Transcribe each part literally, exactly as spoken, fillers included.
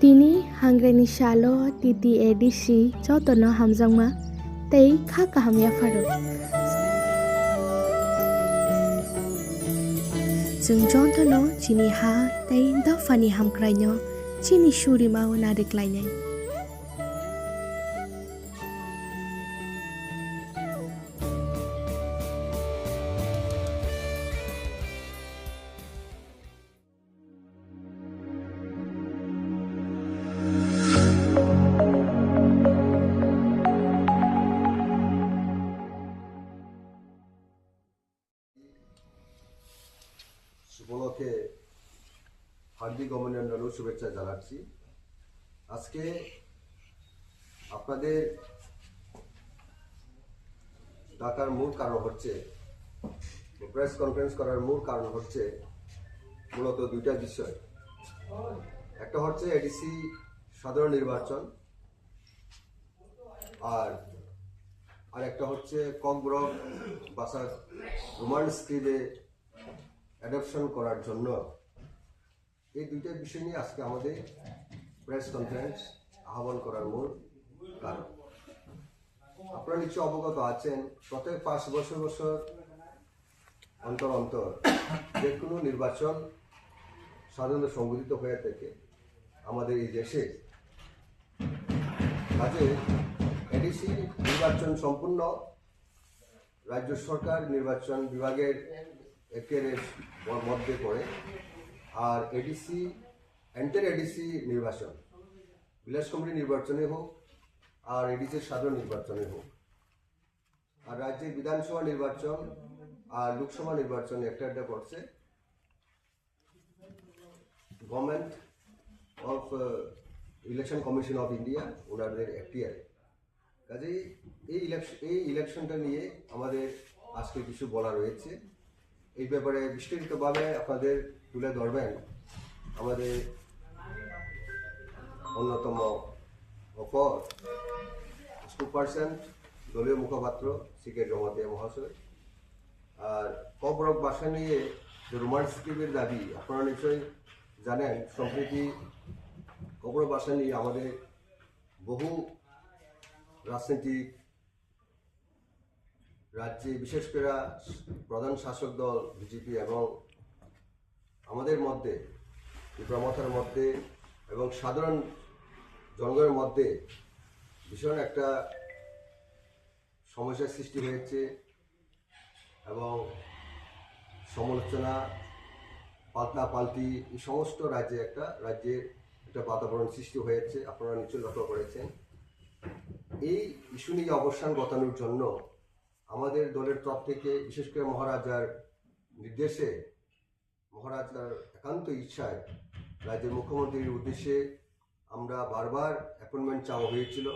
Tini hangreni salo T T A D C jotono hamjakma tei kha kaham yapharo. Chwng jotono chini ha tei dophani hamkraino chini surimao nariklainai. উপলক্ষে হার্দিক অভিনন্দন ও শুভেচ্ছা জানাচ্ছি। আজকে আপনাদের ডাকার মূল কারণ হচ্ছে, প্রেস কনফারেন্স করার মূল কারণ হচ্ছে মূলত দুইটা বিষয়। একটা হচ্ছে এডিসি সাধারণ নির্বাচন, আর আর একটা হচ্ছে ককবরক ভাষা রোমান স্ক্রিপ্টে অ্যাডাপশন করার জন্য। এই দুইটা বিষয় নিয়ে আজকে আমাদের প্রেস কনফারেন্স আহ্বান করার মূল কারণ। আপনারা নিশ্চয় অবগত আছেন, প্রত্যেক পাঁচ বছর বছর অন্তর অন্তর যে কোনো নির্বাচন সাধারণত সংঘটিত হয়ে থাকে আমাদের এই দেশে। কাজে এডিসি নির্বাচন সম্পূর্ণ রাজ্য সরকার নির্বাচন বিভাগের একের মধ্যে পড়ে। আর এডিসি, এন্টার এডিসি নির্বাচন, ভিলেজ কমিটি নির্বাচনে হোক আর এডিসির সাধারণ নির্বাচনে হোক, আর রাজ্যের বিধানসভা নির্বাচন আর লোকসভা নির্বাচন একটা একটা করছে government of election commission of India, ওনাদের এখতিয়ারে। কাজেই এই ইলেকশন, এই ইলেকশনটা নিয়ে আমাদের আজকে কিছু বলা রয়েছে। এই ব্যাপারে বিস্তারিতভাবে আপনাদের তুলে ধরবেন আমাদের অন্যতম অপর স্পোকপারসন, দলীয় মুখপাত্র সি কে জমাতিয়া মহাশয়। আর ককবরক ভাষা নিয়ে যে রোমান স্ক্রিপ্টের দাবি, আপনারা নিশ্চয়ই জানেন, সম্প্রতি ককবরক ভাষা নিয়ে আমাদের বহু রাজনৈতিক রাজ্যে, বিশেষ করে প্রধান শাসক দল বিজেপি এবং আমাদের মধ্যে, ত্রিপুরা মথার মধ্যে এবং সাধারণ জনগণের মধ্যে ভীষণ একটা সমস্যার সৃষ্টি হয়েছে এবং সমালোচনা, পাল্টাপাল্টি, এই সমস্ত রাজ্যে একটা, রাজ্যের একটা বাতাবরণ সৃষ্টি হয়েছে, আপনারা নিশ্চয়ই লক্ষ্য করেছেন। এই ইস্যু নিয়ে অবস্থান ঘটানোর জন্য আমাদের দলের তরফ থেকে, বিশেষ করে মহারাজার নির্দেশে, মহারাজার একান্ত ইচ্ছায় রাজ্যের মুখ্যমন্ত্রীর উদ্দেশ্যে আমরা বারবার অ্যাপয়েন্টমেন্ট চাওয়া হয়েছিল,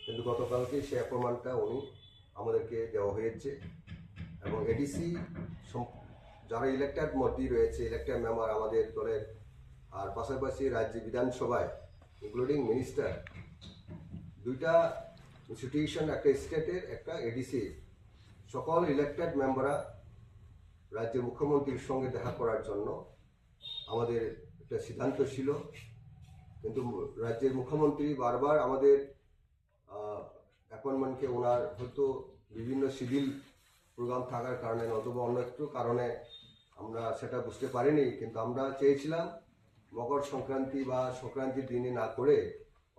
কিন্তু গতকালকে সেই অ্যাপয়েন্টমেন্টটা উনি আমাদেরকে দেওয়া হয়েছে। এবং এডিসি যারা ইলেক্টেড মধ্যেই রয়েছে, ইলেক্টেড মেম্বার আমাদের দলের, আর পাশাপাশি রাজ্য বিধানসভায় ইনক্লুডিং মিনিস্টার, দুইটা ইনস্টিটিউশন, একটা স্টেটের, একটা এডিসি, সকল ইলেক্টেড মেম্বাররা রাজ্যের মুখ্যমন্ত্রীর সঙ্গে দেখা করার জন্য আমাদের একটা সিদ্ধান্ত ছিল। কিন্তু রাজ্যের মুখ্যমন্ত্রী বারবার আমাদের অ্যাপয়েন্টমেন্টকে, ওনার হয়তো বিভিন্ন সিভিল প্রোগ্রাম থাকার কারণে, নতুবা অন্য একটু কারণে আমরা সেটা বুঝতে পারিনি। কিন্তু আমরা চেয়েছিলাম মকর সংক্রান্তি বা সংক্রান্তির দিনে না করে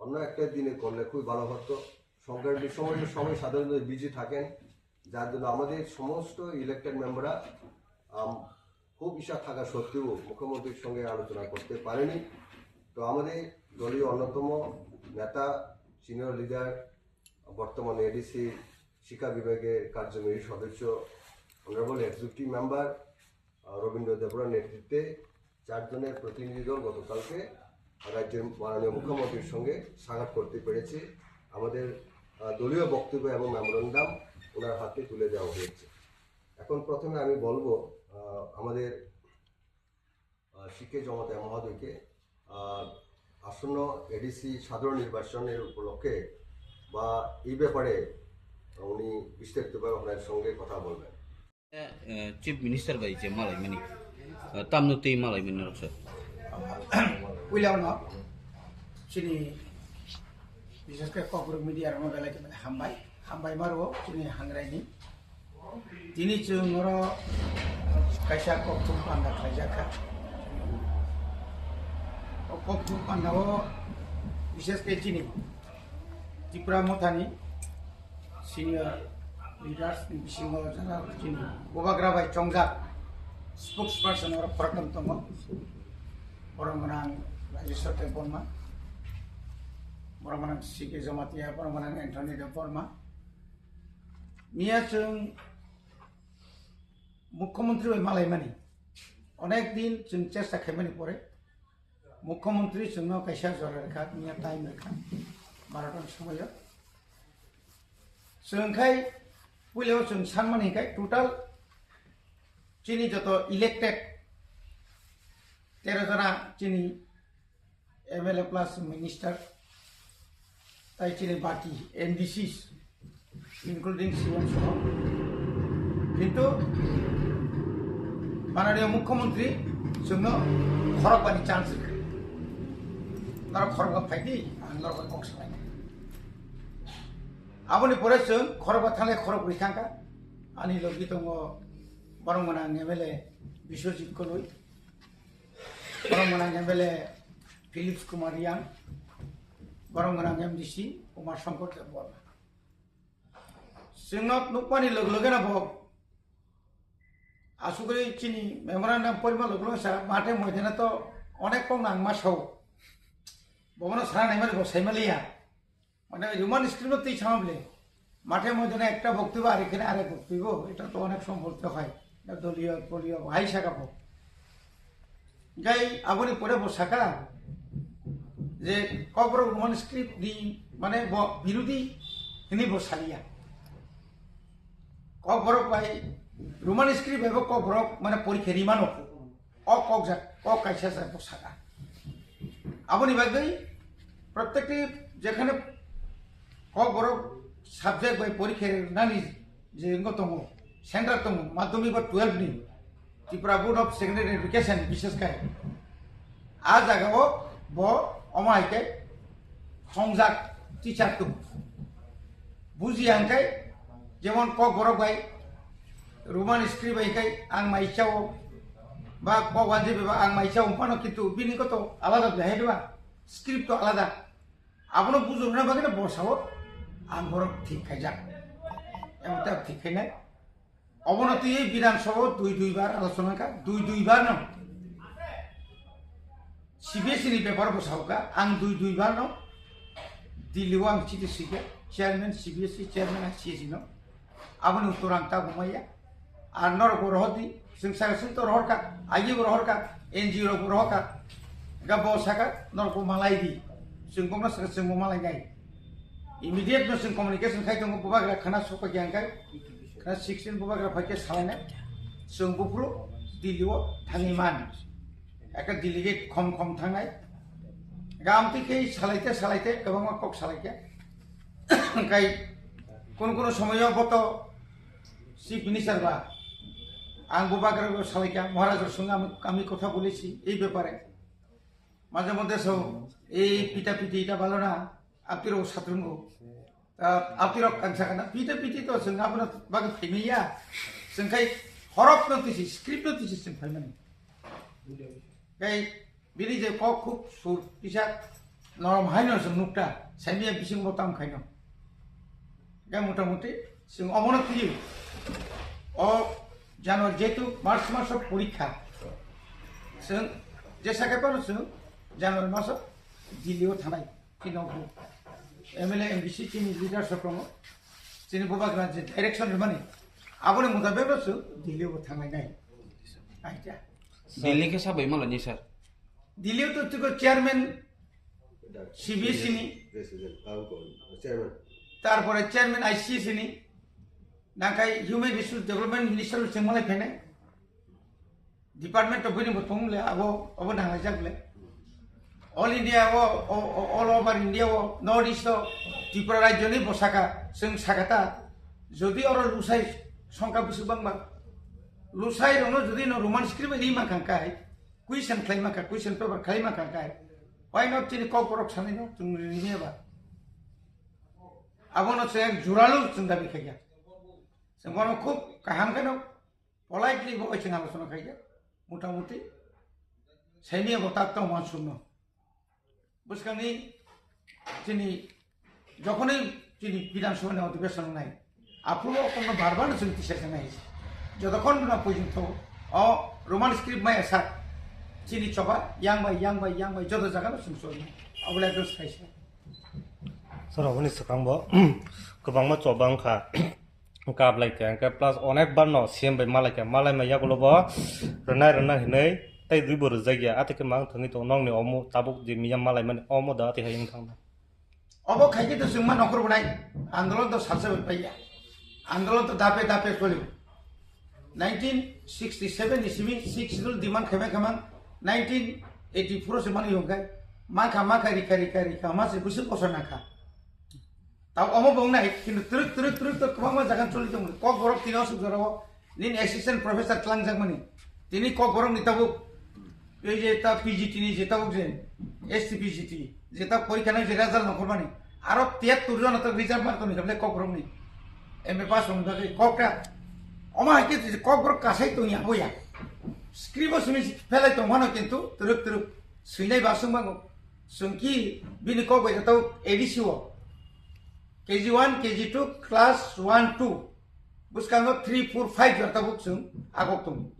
অন্য একটা দিনে করলে খুবই ভালো হতো। সংক্রান্তির সময় তো সবাই সাধারণত বিজি থাকেন, যার জন্য আমাদের সমস্ত ইলেক্টেড মেম্বাররা খুব ইচ্ছা থাকা সত্ত্বেও মুখ্যমন্ত্রীর সঙ্গে আলোচনা করতে পারেনি। তো আমাদের দলীয় অন্যতম নেতা, সিনিয়র লিডার, বর্তমানে এডিসি শিক্ষা বিভাগের কার্যকরী সদস্য, অনারেবল এক্সিকিউটিভ মেম্বার রবীন্দ্র দেবরার নেতৃত্বে চারজনের প্রতিনিধি দল গতকালকে রাজ্যের মাননীয় মুখ্যমন্ত্রীর সঙ্গে সাক্ষাৎ করতে পেরেছে। আমাদের দলীয় বক্তব্য এবং মেমোরান্ডাম ওনার হাতে তুলে দেওয়া হয়েছে। এখন প্রথমে আমি বলবো আমাদের শিক্ষে জমাতে মহোদয়কে আসন্ন এডিসি সাধারণ নির্বাচনের উপলক্ষে বা এই ব্যাপারে উনি বিস্তারিতভাবে আপনার সঙ্গে কথা বলবেন। Chief Minister bai je malai mani, tamno tei malai mani roksa. Puila no Chini, bises khe Kokborok media rokno belai khe belai hambai, hambai maro chini hangrai ni. Tini chwng oro kaisa kokthum panda khlaijak kha. O kokthum panda o bises khe chini Tipra Mothani senior leaders ni bisingo jara chini bubagra bai chongjak spokesperson oro khoroktham tongo. Borok gwnang Rajeshwar Debbarma, borok gwnang C K Jamatia, borok gwnang Anthony Debbarma. Miya chwng Mukhyamantri bai malaimani onek din chwng chesta khaimani pore Mukhyamantri chwngno kaisa jora rwkha, miya time rwkha, barota ni somoio. Chwng khai puilao chwng sanmani hinkhe total chini joto elected tero jona chini M L A plus minister tai chini baki M D Cs including C M soho. Kintu mananiya mukhyamantri chwngno khorokbani chance rwkha. Norok khorokba phaidi, ang norok kok sanai. Aboni pore chwng khorokba thangle khorokbrwi thangkha. Ani logi tongo borok gwnang M L A Biswajit Koloi, borok gwnang M L A Philips Kumar Riyang, borok gwnang M D C Kumar Shankar Debbarma. Chwngno nukmani log logena bo asugwi chini memorandum porima log loge sa mathe moidana to onek kok nangma sao. Bobono sana naimani bo saimaliya. Mane Roman script no twi sama bole. Mathe moidana ekta boktibo, arekhene arek boktibo. Eta to onek somoy bolte hoy. Eta doliyo, poliyo, hai saka bo. Gai aboni pore bo saka je Kokborok Roman script ni mane bo birodi hini bo saliya. Kokborok bai Roman script bai bo Kokborok mane porikhe rimano. O kok jak, kok kaisa jak bo saka. Aboni bagwi protekti jekhane Kokborok subject bai porikhe nani je wngwi tongo, center tongo, madhyamik ba twelve ni Tripura Board of Secondary Education, bishes khai a jaga o bo omo hai khe songjak teacher tongo. Buji ang khai, jemon Kokborok bai Roman script bai khai ang mai chao ba Kokwanji bai ba ang mai chao phano, kintu bini koto alada bahai ba script to alada. Abono bujurna bagwi no bosao ang borok thik khaijak. Emo ta thik khainai. Obono twi Bidhan Sabha dui dui bar alochona kha, dui dui bar no. C B S E ni bepar bosao kha, ang dui dui bar no. Delhi o ang chiti sike, chairman C B S E, chairman I C S E no. Aboni uttor ang tabuk maya. Ar norok bo rohor di, chwng saka chwng to rohor kha, I G bo rohor kha, N G O rok bo rohor kha. Ga bo saka norok bo malai di. Chwng bokno saka chwng bo malai nai. Immediate no chwng communication khai tongo, bubagra khana sokpa khe ang khai. Khana sixteen bubagra phai khe salai nai. Chwng buphuru Delhi o thangwi man. Ekta delegate khom khom thangnai. Ga amtwi khe salai te, salai te, kwbangma kok salai khe. Khai kono kono somoyo bo to Chief Minister ba, ang bo bagra bo salai kha, Maharaj rok sung ami, ami kotha bolechi ei bepare. Majhe moddhe so ei pita piti eta bhalo na, apni rok satrungo. Ta apni rok ang sakha na, pita piti to chwng abono bagwi phaimaya. Chwng khai horok no tisi, script no tisi chwng phaimani. Khai bini je kok khub sur kisa norom haino chwng nukta, saimaya bising bo tam khaino. Ga motamuti chwng omono twi o January jehetu March maso porikha. Chwng jesa khe phano chwng January maso Delhi o thanai. Chini bo M L A, M D C chini leader rok tongo. Chini bubagra je direction rwmani, aboni mutabek no chwng Delhi o thanglai nai. Aita. Delhi khe sabai malani sir. Delhi o to tiko chairman C B S E ni, Chairman. Tarpore chairman I C S E ni, nangkhai human resource development minister chwng malai phainai. Department of bini bo tong le abo, abo nanglaijak le. All India o, o, o, all over India o, North East o, Tripura rajyo ni bo saka, chwng saka ta, jodi oro lusai songkha bwswk bangma, lusai rokno jodi no Roman script bai ri mankha kai, question khlai mankha, question paper khlai mankha kai, Why not chini kokborok sanai no chwng rini ba? Abono se juralu chwng dabi khaikha. Chwng bono khub kaham kheno politely bo chwng alochona khaikha. Motamuti saini bo tak tong wan sumno. Bwskangni chini jokhonwi chini Bidhan Sabha ni odhibeson wngnai. Aphuru o kokno bar bar no chwng tisajak nai. Jotokhon no poijing tho o Roman script maya sak chini choba yang bai, yang bai, yang bai joto jaga no chwng choli. Abole ekdom sai sai. Sir, aboni swkang bo kwbangma choba wngkha. Kap lai kha, hwnkhe plus onek bar no C M bai malai kha, malai ma yagulo bo rwnai rwnai hinwi tei dui bo rwjak ya, atwi khe mang thangwi tongo nokni omo tabuk je miya malai mani omo da atwi hai wng thang. Obo khaikhe to chwngma nokhor bwnai andolon to salsa bai paiya, andolon to dape dape cholibo. Nineteen sixty seven ni simi six schedule demand khaima khamang nineteen eighty four se mani yongkai makha makha rikha rikha rikha ma se busi bosor nangkha. Tao omo bo wngnai, kintu twrwk, twrwk, twrwk to kwbangma jaga choli tongo. Kokborok tini aswk jorao nini assistant professor tlangjakmani. Tini Kokborokni tabuk, ei je ta P G T ni je tabuk je, S T P G T, je ta porikha nang je result nongkhormani. Aro tiyattur jona to reserve mark tongni kable Kokborokni. M A pass rokni bagwi kokta. Omo hai khe je Kokborok kasai tongya, aboya. Script o simi phelai tongmano kintu twrwk, twrwk swinai ba swngbango. Chwng ki bini kok bai khe tabuk A D C o K G one, K G two, class one, two, bwskango three, four, five jora tabuk chwng agok tongo.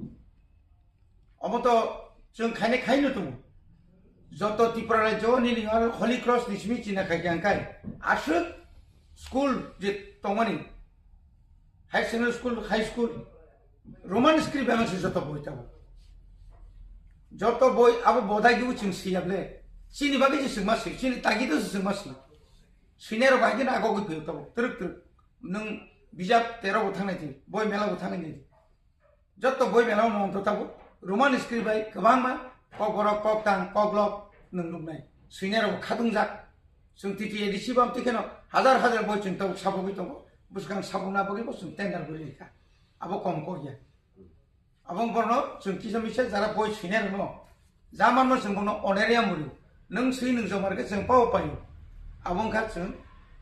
Omo to chwng khainai khaino tongo. Joto Tripura rajyo nini oro Holy Cross ni simi china khai khe angkai aswk school je tongmani, high secondary school, high school, Roman script bai se joto boi tabuk. Joto boi abo bodai dibu chwng siyable. Chini bagwi se chwngma si, chini tagi do se chwngma si. Senior bai khe na agogwi phiyok tabuk. Twrwk twrwk. Nwng bijap tero bo thangnai di, boi mela bo thangnai di. Joto boi mela no tabuk. Roman script bai kwbangma Kokborok, Koktang, Koklok nwng nuknai. Senior bo khatungjak. Chwng T T A D C bam tikheno hazar hazar boi chwng tabuk sabogwi tongo. Bwskang sabokna bagwi bo chwng tender guri rikha. Abo kom kok ya. Abo borno chwng kisa misa jara boi swinar no. Jaman no chwng bono honorarium buri. Nwng swi nwng jomar khe chwng pao paio. Abo wngkha chwng,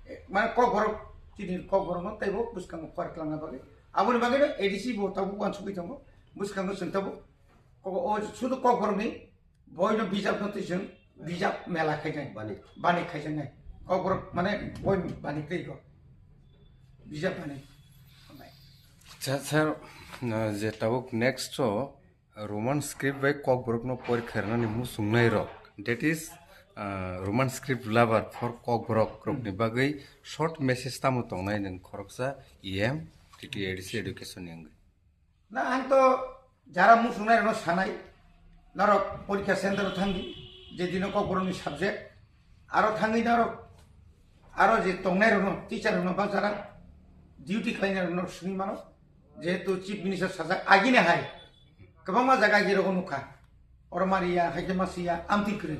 eh, mane Kokborok chini Kokborok no teibo bwskango kwar twlangna bagwi. Aboni bagwi no A D C bo tabuk uansugwi tongo. Bwskango chwng tabuk kok-, o sudu Kokborok ni boino bijap no twi chwng bijap mela khainai. Bani. Bani khaijaknai. Kokborok mane boi bani tei ko. Bijap bani. Sir, sir, uh, je tabuk next o Roman script bai Kokborok no porikha rwnani muchungnai rok, that is, uh, Roman script lover for Kokborok rok ni bagwi short message tamo tongnai nwng khoroksa E M T T A D C education ni wngwi? Na, ang to jara muchungnai rokno sanai, norok porikha center o thangdi, je dino Kokborokni subject, aro thangwi norok, aro je tongnai rokno, teacher rokno ba jara duty khlainai rokno swngwi mano, jehetu Chief Minister sajak agini hai, kwbangma jaga agi rogo nukha, oro mariya, haikhe masiya, amtwi kwrwi,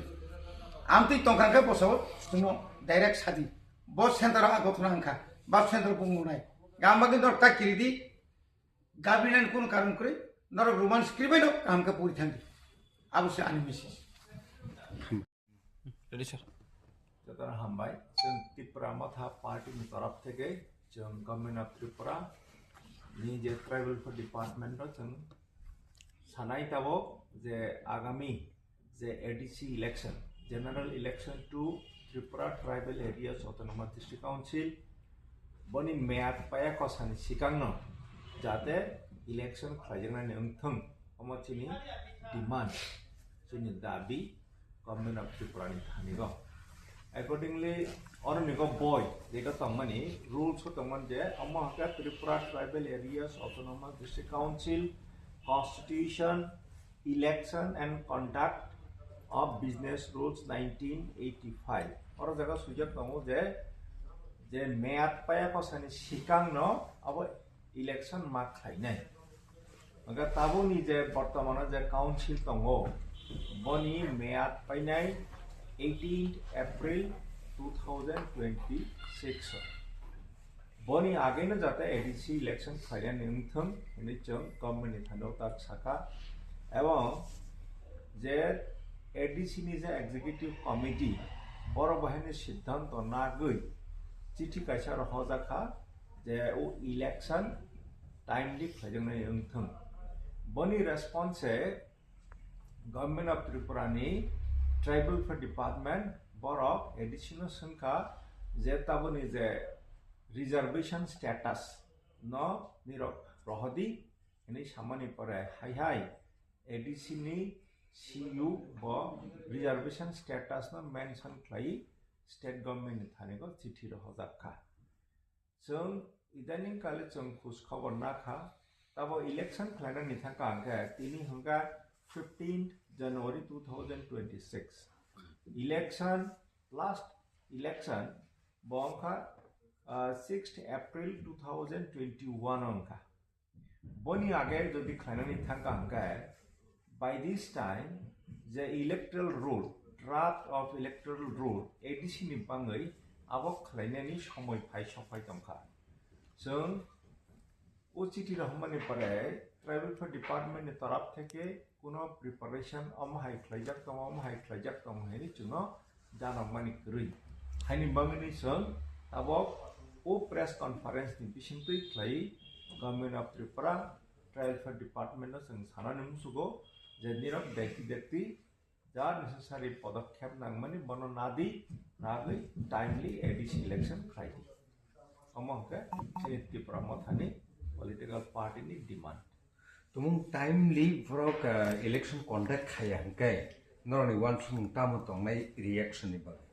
amtwi tongkha khe bosao chwngno direct sadi, bo center o Agartala wngkha, ba center o bung nunai, gam bagwi norok ta kiridi, Government kunu karon kwrwi norok Roman script bai no kaham khe puri thangdi. Abo se ani message. Ready, sir. Jotono hambai, chwng Tipra Motha Party ni torof theke chwng Government of Tripura ni je Tribal Affairs Department no chwng sanai tabok je agami je A D C election, General Election to Tripura Tribal Areas Autonomous District Council, boni meyad paya kosani sikangno jate election khlaijaknani wngthwng, omo chini demand, chini dabi Government of Tripura ni thanigo. Accordingly, oro nigo boi, jeta tongmani rules o tongmani je, omo hwnkhe Tripura Tribal Areas Autonomous District Council Constitution, Election and Conduct of Business Rules nineteen eighty-five. Oro jaga swijak tongo je, je meyad paya kosani sikangno abo election ma khlainai. Hwnkhe tabukni je bortomano je council tongo, boni meyad painai eighteenth April two thousand twenty-six o. Boni ageno jate A D C election khlainani wngthwng hinwi chwng government ni thani tak sakha. Ebong je A D C ni je executive committee, borok bo haino siddhanto nagwi chithi kaisa rohorjak kha je o election timely khlaijaknai wngthung. Boni response se Government of Tripura ni Tribal Welfare Department borok A D C no swngkha je taboni je reservation status no nirok rohodi hinwi samani pore hai hai A D C ni C E O bo reservation status no mention khlai state government ni thani go chithi rohorjak kha. Chwng idaning kale chwng khus khobor na kha, tabo election khlainani thangkha hwnkhe tini hwnkha fifteenth January two thousand twenty-six. Election, last election bo wngkha, ah, sixth April two thousand twenty-one wngkha. Boni age jodi khlainani thangkha hwnkhe, by this time je electoral roll, draft of electoral roll A D C ni bangwi abo khlainani somoi phai sophai tongkha. Chwng o chithi rohormani pore Tribal Welfare Department ni toraf theke kuno preparation omo hai khlaijak tongo, omo hai khlaijak tongo hinwi chwngno janokmani kwrwi. Haini bagwini chwng tabok o press conference ni bisingtwi khlai Government of Tripura Tribal Welfare Department no chwng sanani musugo je nirok dakti dakti ja necessary podokkhep nangmani bono nadi, nagwi timely A D C election khlai di. Omo hwnkhe chini Tipra Mothani political party ni demand. Tumung timely borok, ah, election conduct khaiya hwnkhe norokni uansukmung tamo tongnai reaction ni bagwi?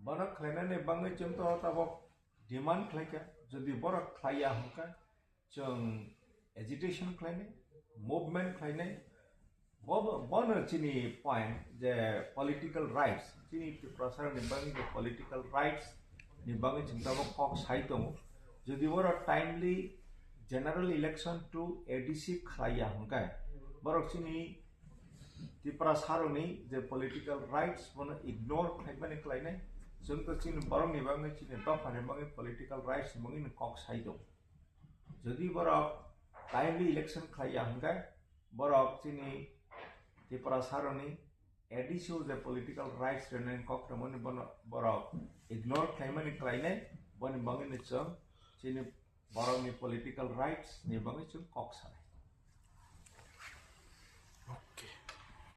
Bono khlainani bagwi chwng to tabok demand khlaikha, jodi borok khlaiya hwnkhe chwng agitation khlainai, movement khlainai, bo-, bono chini point je political rights, chini Tiprasarokni bagwi je political rights ni bagwi chwng tabok kok sai tongo. Jodi borok timely general election to A D C khlaiya hwnkhe, borok chini Tiprasarokni je political rights bono ignore khlaimani khlainai, chwng to chini borokni bagwi, chini dophani bagwi political rights ni bagwi no kok sai tongo. Jodi borok timely election khlaiya hwnkhe, borok chini Tiprasarokni A D C o je political rights rwnani kok rwmani bono borok ignore khlaimani khlainai, boni bagwino chwng chini borokni political rights ni bagwi chwng kok sanai.